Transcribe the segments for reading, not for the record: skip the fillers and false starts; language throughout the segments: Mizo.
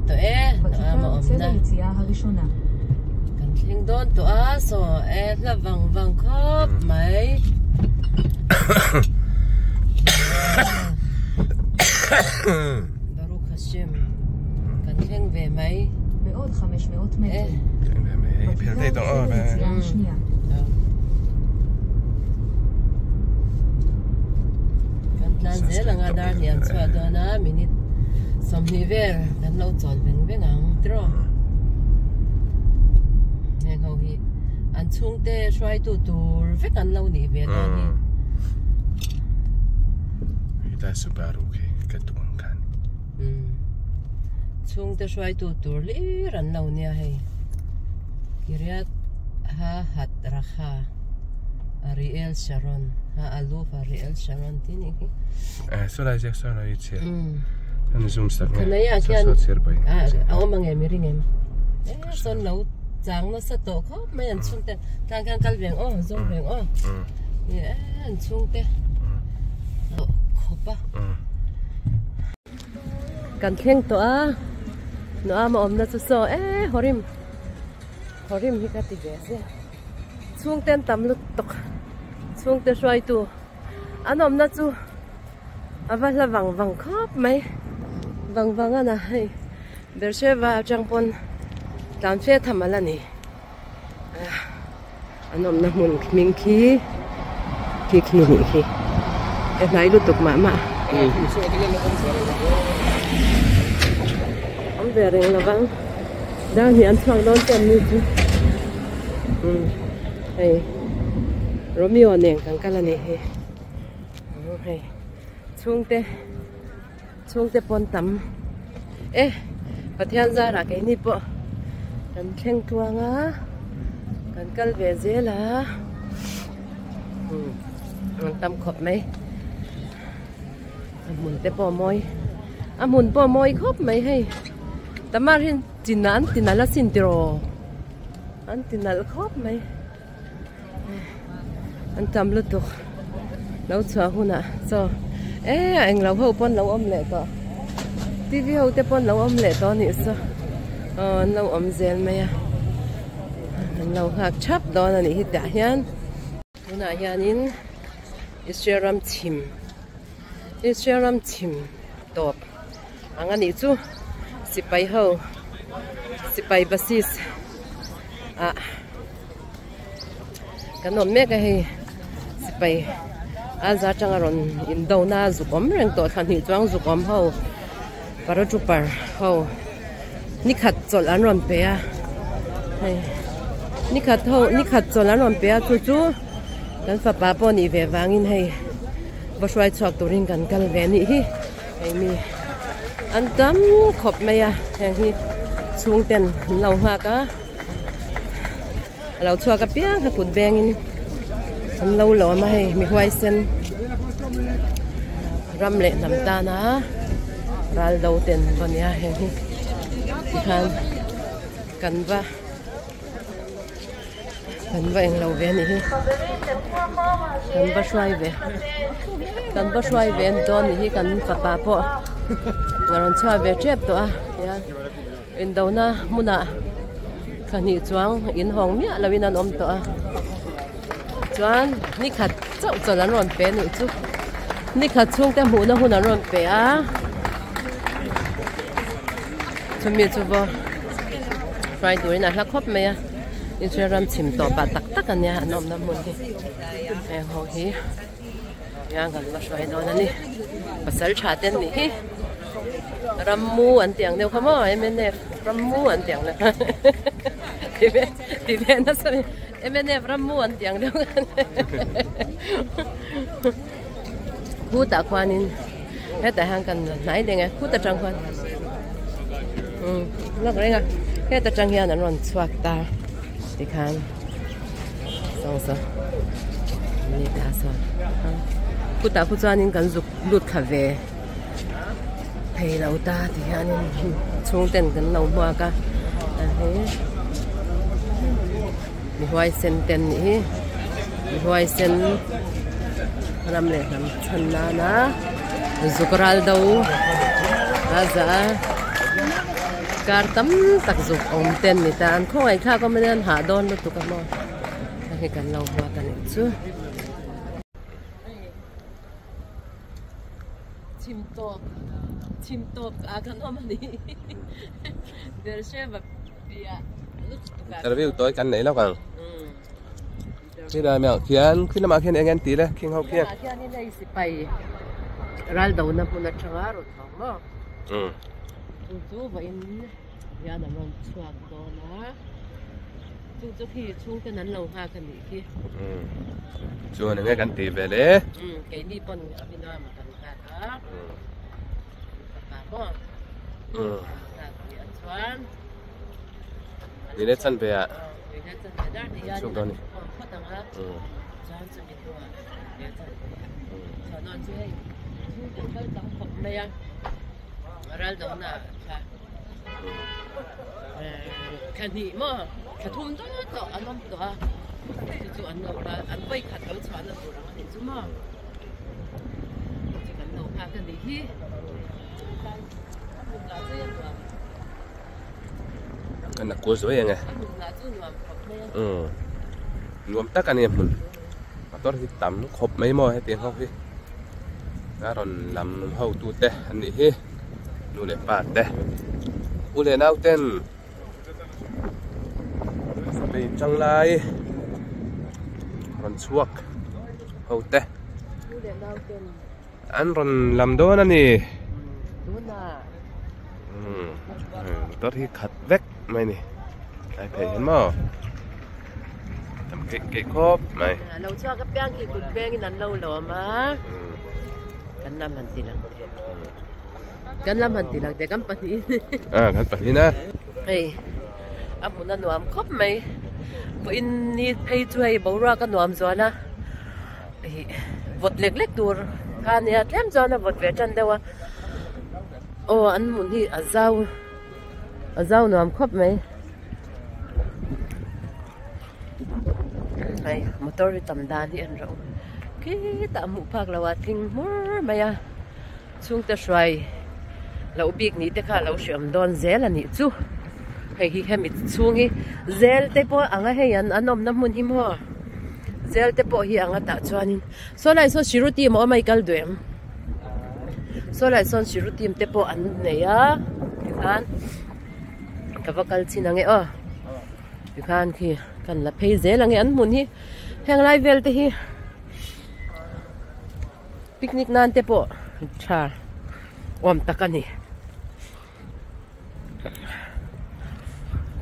tawh e a awmna kan thleng dawn tawh a saw e hla vang vang khawp mai. Baruch Hashem kan thleng ve mai e. Kan tlan zel anga dar hniam chhuah dawn a minute 20 vel kan lo chawl veng veng ang tiraw heng ho hi an chhungte hruaitu tur vek an lo nih ve dawn hi. Hetlai Subaru khi ka duh ang khan. Chhungte hruaitu tur hlir an lo nia hei. Kiryat Ha Hat Rakha Ariel Sharon Ha Aluf Ariel Sharon tih nih hi. Eh saw lai ziak saw lai i chhiar. An zoom sak nge. Khanai ah khian Saw chhiar pai. A awm ang em i ring em? Eh sawn lo chang nasa tawh khawp mai an chhungte tlang khan kal veng aw zawng veng aw. Eh an chhungte khawp a. Kan thleng tawh a, nuam a awmna chu saw e hawrim hawrim hi ka ti ve zel chhungte an tam lutuk chhungte hruaitu an awmna chu a va hla vang vang khawp mai vang vang a na hei Beersheba atang pawn tlan fe tham a la ni an awmna hmun hming khi khi khi nih khi e hnai lutuk mah mah awm ve reng lo vang dar hnih an chhuak dawn chuan mi chu umm hei Romeo nen kan kal a nih hi hei chhungte. Chhungte pawn tam e Pathian zarah keini pawh kan thleng tluang a kan kal ve zel a umm an tam khawp mai a hmun te pawh a mawi a hmun pawh a mawi khawp mai hei tamar hian chin an ti nalh asin tiraw an ti nalh khawp mai. An tam lutuk lo chhuah hunah chaw e a englo ho pawn lo awm leh tawh tv ho te pawn lo awm leh tawh anih saw aw an lo awm zel mai a an lo nghak thap dawn anih hi tah hian tunah hianin Israel ram chhim Israel ram chhim tawp ang anih chu sipai ho sipai basis ah. Kan awm mek a hei sipai a za atanga rawn in do na zuk awm reng tawh thla hnih chuang zuk awm ho paratrooper ho nikhat chawlh an rawn pe a hei nikhat ho nikhat chawlh an rawn pe a chu chu kan fapa pawh nih ve vangin hei va hruai chhuak turin kan kal ve anih hi hei mi an tam khawp mai a heng hi chhungten an lo nghak a. A lo chhuak apiang kha kut bengin an lo lawm a hei mi huaisen ram leh hnam tana ral do ten va nia heng hi tikhan kan va kan va englo ve anih hi kan va hruai ve kan va hruai ve an dawn nih hi kan fapa pawh a rawn chhuak ve tep tawh a tihian. Indona hmunah thla hnih chuang in hawng miah loin an awm tawh a chuan ni khat chauh chawlh an rawn pe a nih chu ni khat chhungte hmuhna hun an rawn pe a chumi chu vaw hruai turin a hla khawp mai a Israel ram chhim tawh pah tak tak a nia an awmna hmun hi heng ho hi. Tiang kan va hruai dawn a ni pasal tha te an nih hi rammu an tih ang deuh kha maw mnf rammu an tih ang deuh kha ti ve ti ve nasa mai mnf rammu an tih ang deuh kha khutah khuanin hetah hian kan hnai deng e khut atang khuan umm lak reng a heta tang hian an rawn chhuak ta tikhan. Saw saw ni ta saw khutah khu chuanin kan zuk lut thla ve thei lo ta ti hianin chhungten kan lo hmuak a hei mi huaisen ten nih hi mi huaisen ram leh hnam chhan nana zuk ral do a za a. Kar tam tak zuk awm te an ni ta, an khawngaih thlak awm ania an hah dawn lutuk a maw hei kan lo huat a nih chu. Chhim tawp chhim tawp ah kan awm a ni Beersheba piah lutuk ah. Interview tawi kan nei lawk ang. Khi lamah khian khi lamah khian eng nge an tih le khing ho khian. Khi lamah khian in hei sipai ral dona hmun atanga rawn thawk maw. Chu chu vawiin hian an rawn chhuak dawn a chu chu khi chhungten an lo nghak a nih khi. Chuan eng nge kan tih ve le. Keini pawn a vinam kan nghak a. Fapa maw. Nghak nih a chuan. Ni le chan ve ah chhuk dawn a ni. Kan la kual zuai ang e umm nuam tak a ni a hmun motor hi tam khawp mai maw hetiang ho hi a rawn lam ho tu te an nih hi nu leh pa te u leh nau ten hei tanglai rawn chhuak ho te an rawn lam dawn a ni. Motor hi khat vek mai a ni tlai phei hian maw tam keih keih khawp mai. Lo chhuak apiang khi kut vengin an lo lawm a kan lam han ti lang kan lam han ti lang teh kan pahnih a kan pahnih a hei a hmun a nuam khawp mai pawhin ni phei chu hei boruak a nuam zual a. Ih vawt lek lek tur kha a nia tlem chuan a vawt ve tan deuh a aw an hmun hi a zau a zau nuam khawp mai hei motor hi tam dan hi an rauh khitah hmuh phak loh a tling hmur mai a chhungte hruai loh bik ni te kha a lo hre awm dawn zel a nih chu hei hi hemi chhung hi zel te pawh ang a hei an an awmna hmun hi maw zel te pawh hi ang a tah chuanin saw lai sawn siru team a awm a i kal duh em saw lai sawn siru team te pawh an nei a tikhan ka va kal chin ang e aw tikhan khi kan la phei zel ang e an hmun hi heng lai vel te hi. Picnic nan te pawh tha awm tak a ni.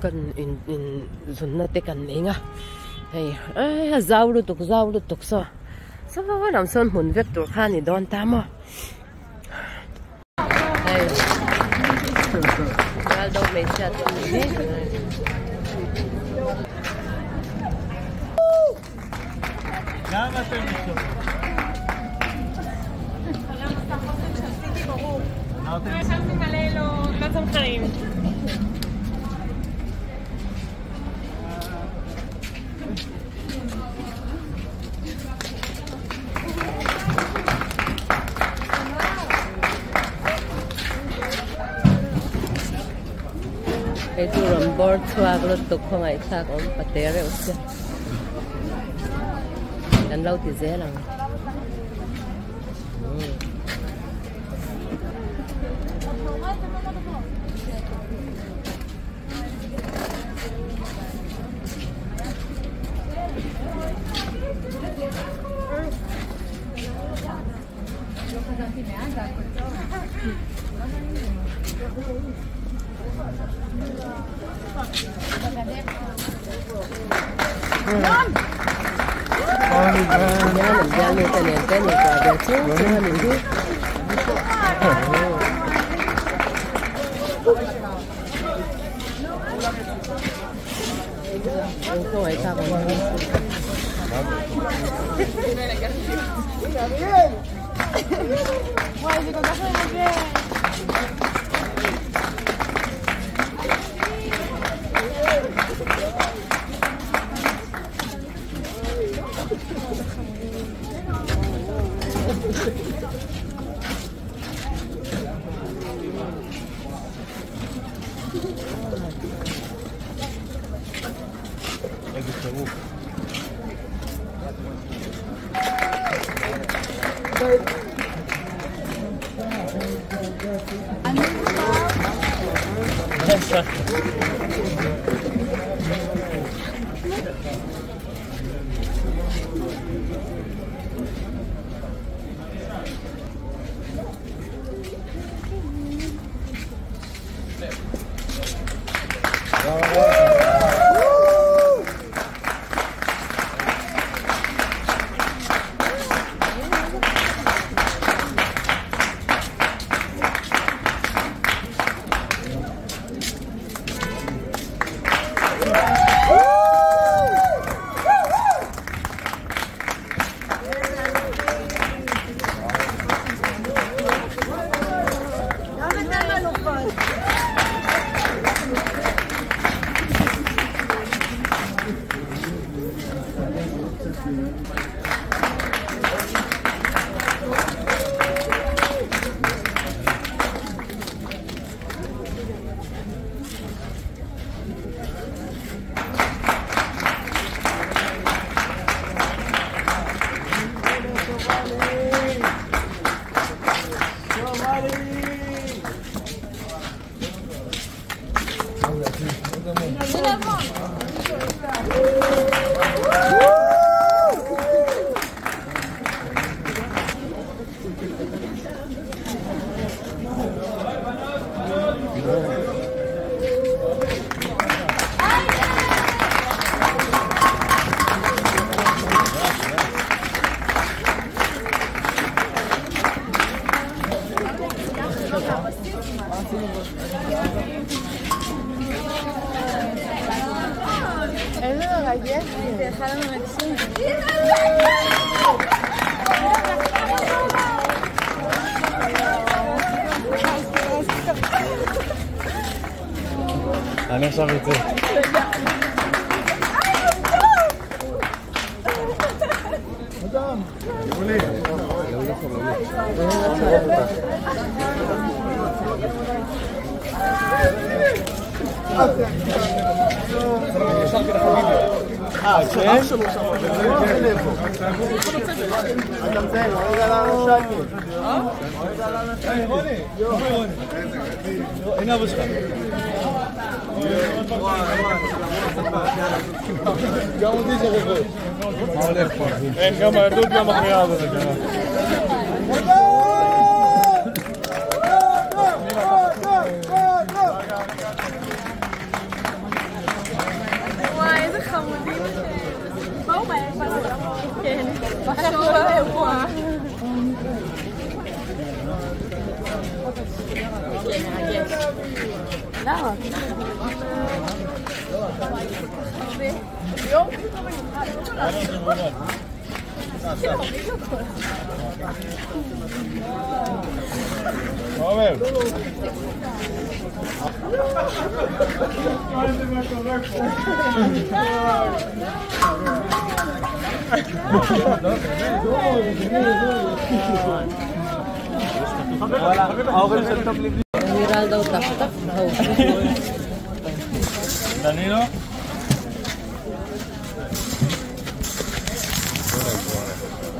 Kan in in zunna te kan nei nga hei a zau lutuk zau lutuk saw saw lam sawn hmun vek tur kha a ni dawn ta maw. Hei Ronaldo hmeichhia te an nih hi. Hei chu rawn bawr chhuak lutuk khawngaih thlak awm pate reuh sia kan lo ti zel ang. איזה מרגש, זה אחד המרגשים. אני עכשיו אצא. הנה אבא שלך. גם אותי שכחו. מה הולך פה? אין, גם הילדות גם אחרי אבא זה קרה. וואי, איזה חמודים אתם. בואו מהר, כן. אנחנו באירוע. למה? יום מה אומר? Viral daw tak tak ho. Danilo?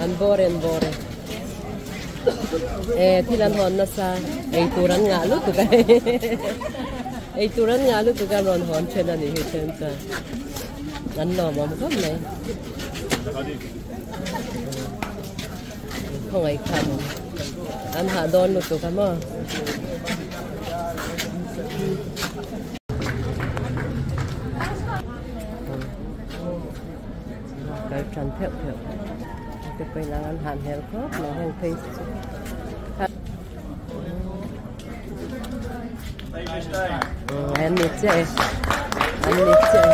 An bore an bore. Thilan hon na sa ei turan nga lu tu ka. Ei turan nga lu tu ka ron hon chen ani hi chen cha. An lo mom khom nei. Không ai kham. An ha don lu tu ka mo. Cái trần thẹo thẹo cái quay là ăn hàn heo khóc nó hàng cây anh nít chơi anh nít chơi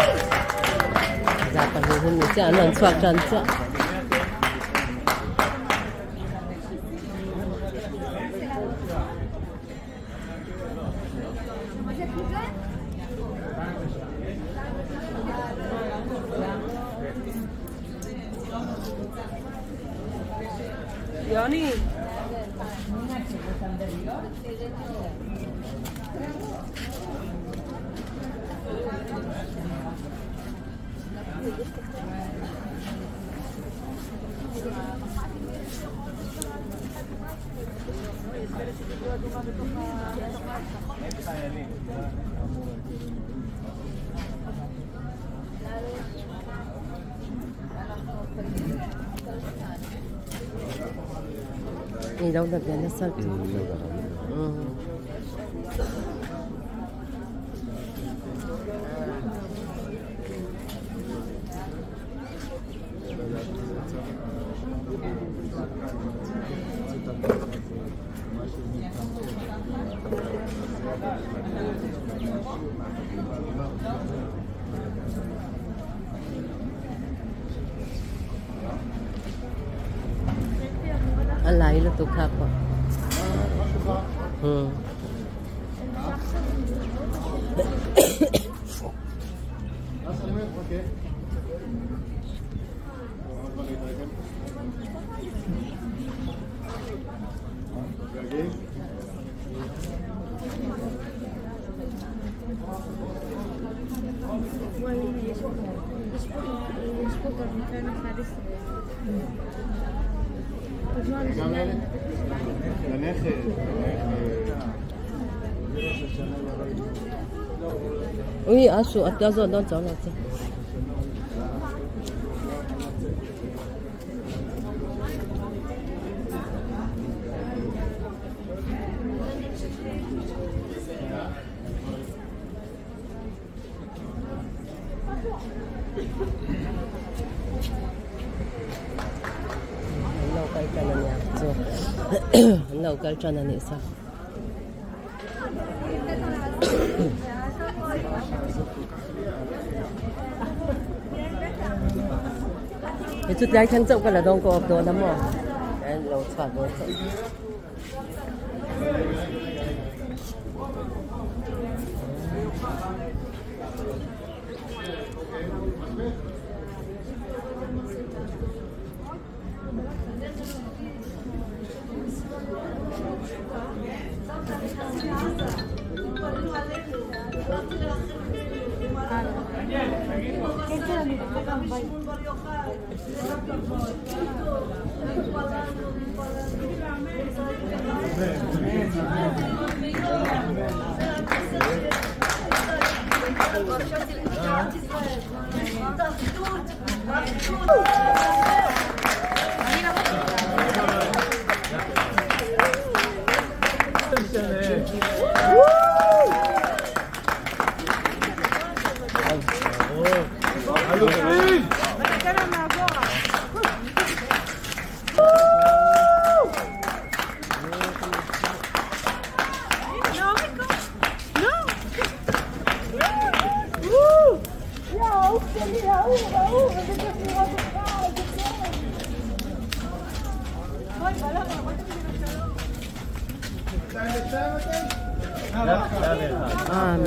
dạ còn hùng nít chơi anh ăn xoạc trần chơi Yoni. Ni lo dat ve nasa chu. A lai lutuk kha pawh. Ui, a su a tia zawh dawn chauh lo che. An lo kal tan a nia chu an lo kal tan a nih sa. He chu tlai thleng chauh ka la dawng ka awp dawn a maw an lo chhuak dawn chauh.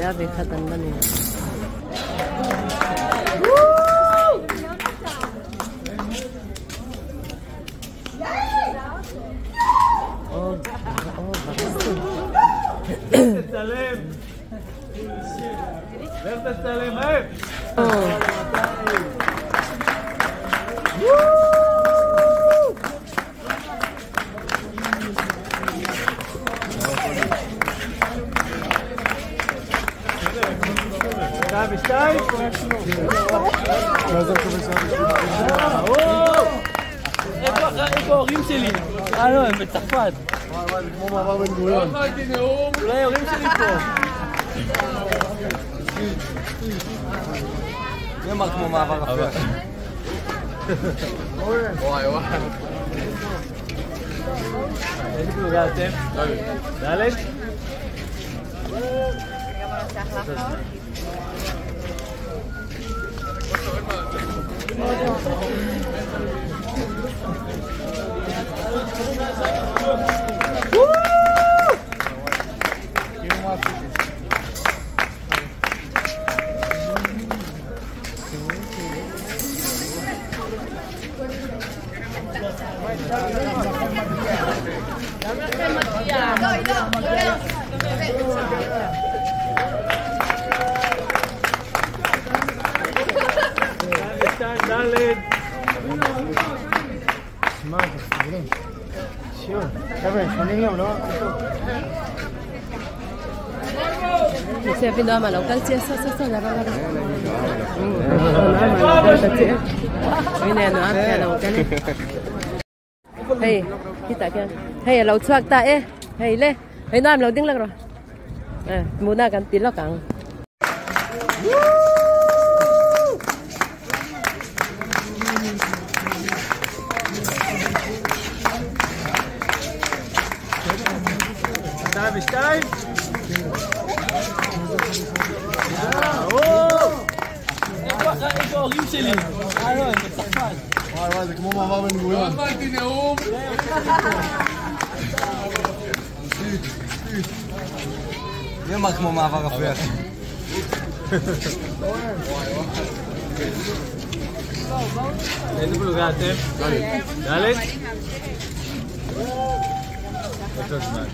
101 an la ni. איפה ההורים שלי? לא, הם בצרפת. אולי ההורים שלי פה. מי אמר כמו מעבר רפיח? וואי וואי. איזה פלוגה אתם? ד'? חבר'ה, 80 יום, לא? Hmeichhia vin nuam a lo kal chiah saw saw saw la rawh la rawh. Nuam a lo kal ta chiah. Ui nen nuam te a lo kal e. Hei khitah khian hei a lo chhuak ta e hei le hei nuam lo ding lak rawh. Hmuhna kan ti lawk ang. מי אמר כמו מעבר רפיח? איזה פלוגה אתם? ד'? אותו זמן.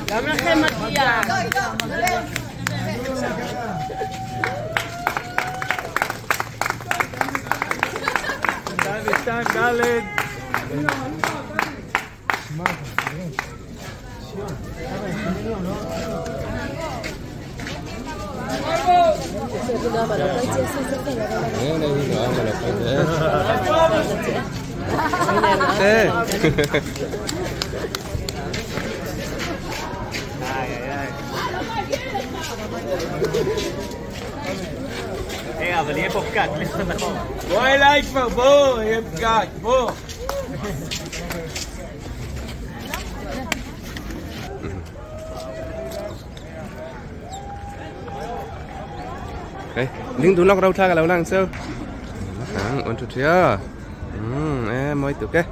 גם לכם מגיע. שתיים ושתיים, ד'. אבל יהיה פה פקק, לך קצת אחורה. בוא אליי כבר, בוא, יהיה פקק, בוא. Hey, ling tu lok rau tha ka lo lang so. Ang on tu thia. Em moi tu ke.